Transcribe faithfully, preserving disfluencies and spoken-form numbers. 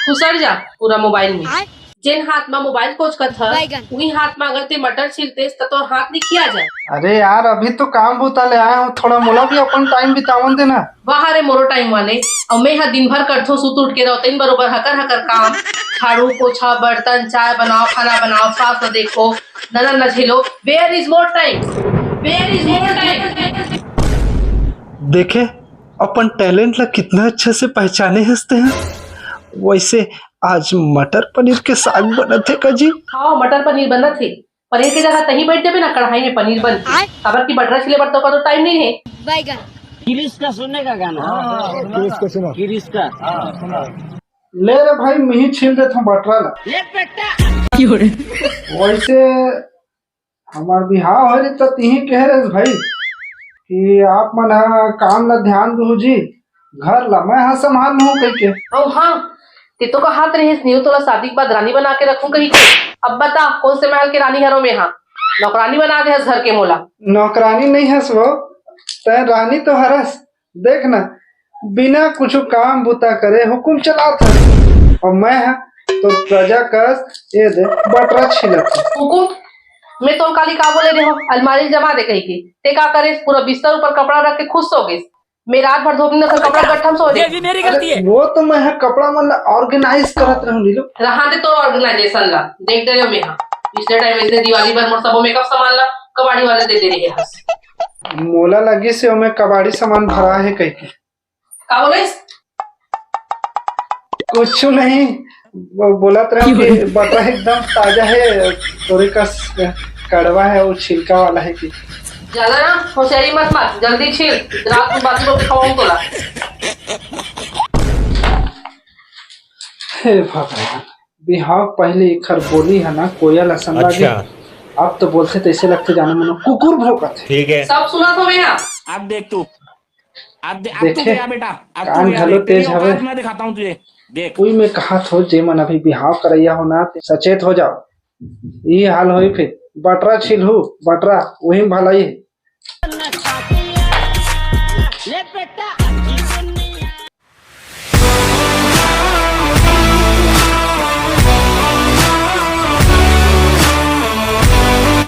घुसर जा पूरा मोबाइल में। जेन हाथ मा मोबाइल कोचकत ह, बैगन। उही हाथ मा अगर ते मटर छीलतेस, त तोर हाथ निखिया जाए। अरे यार, अभी तो काम बुता ले आया हूँ, थोड़ा मोला भी अपन टाइम बितावन देना। वाह रे मोरो टाइम वाले, अउ मैं ह दिन भर करथों, सुत उठ के रहो, तेन बरोबर हकर हकर काम, झाड़ू, पोछा, बर्तन, चाय बनाओ, खाना बनाओ, सास ला देखो, ननद ला झेलो। Where is more time? Where is more time? देखे, अपन टैलेंट ला कितना अच्छा से पहचाने हंसते हैं। वैसे आज मटर पनीर के साग बनत हे का जी? हाँ, मटर पनीर बनत हे। पनीर के जगह तहीं बैठ जाबे ना, कढ़ाई में पनीर बन। काबर कि बटरा छिले बर तो का तो टाइम नहीं है। बैगन। गिरीश का सुनने का गाना। हाँ, गिरीश का सुनो। गिरीश का। ले रे भाई, मिही छील देथों बटरा ला। वैसे हमार बिहाव हरे त तिही कहे रहे भाई कि आप मन ह काम ला ध्यान दू जी, घर ला मैं ह संभाल लूँ कहिके। ओ हाँ, ते तो कहत रहिस नियू तोला शादी के बाद रानी बना के रखूं कहिके। अब बता, कौन से महल के रानी हरो मैं हा? नौकरानी बना दे हस घर के मोला। नौकरानी नहीं हस वो, तै रानी तो हरस। देख ना, बिना कुछ काम बुता करे हुकुम चलात हस, और मैं ह तो प्रजा कस ये दे बटरा छिलत हूँ। हुकुम? मैं तोर काली का बोले रहे हो, अलमारी जमा दे कहिके। ते का करे, पूरा बिस्तर ऊपर कपड़ा रख के खुश सो गेस। मैं रात भर धोबी नसल कपड़ा गट्ठम सो ये रहे। भी मेरी गलती है। वो तो मैं ह कपड़ा मन ला ऑर्गेनाइज करत रहूं नीलू। रहा दे तोर ऑर्गेनाइजेशन ला, देख दे रहे हो मैं हा। पिछले टाइम इसने दिवाली भर मोर सबो मेकअप सामान ला कबाड़ी वाले दे दे रहे हस। मोला लगी से ओमे कबाड़ी सामान भरा है कहिके। का बोलिस? कुछ नहीं, वो बोलत रहे कि बटरा एकदम ताजा है, तोरे कस कड़वा है, वो छिलका वाला है कि। ज्यादा ना होशियारी मत मार, जल्दी छील, रात में बासी रोटी खवाऊं तोला। हे भगवान, बिहाव पहले एखर बोली है ना, कोयल असन लागे। अच्छा। अब तो बोलथे तैसे लगथे जाने मनो कुकुर भौंकत है। ठीक है। सब सुनत होवे यहाँ। अब देख तू, अब दे, अब तू देखे, गया बेटा, अब तू कान गया, घलो देख, तेरी तेज हवे। औकात मैं दिखाता हूँ तुझे। देख। उही मैं कहत हो, जे मन अभी बिहाव करैया हो ना, ते सचेत हो जाओ। ये हाल होई फिर, बटरा छिलहू, बटरा, वही भलाई है।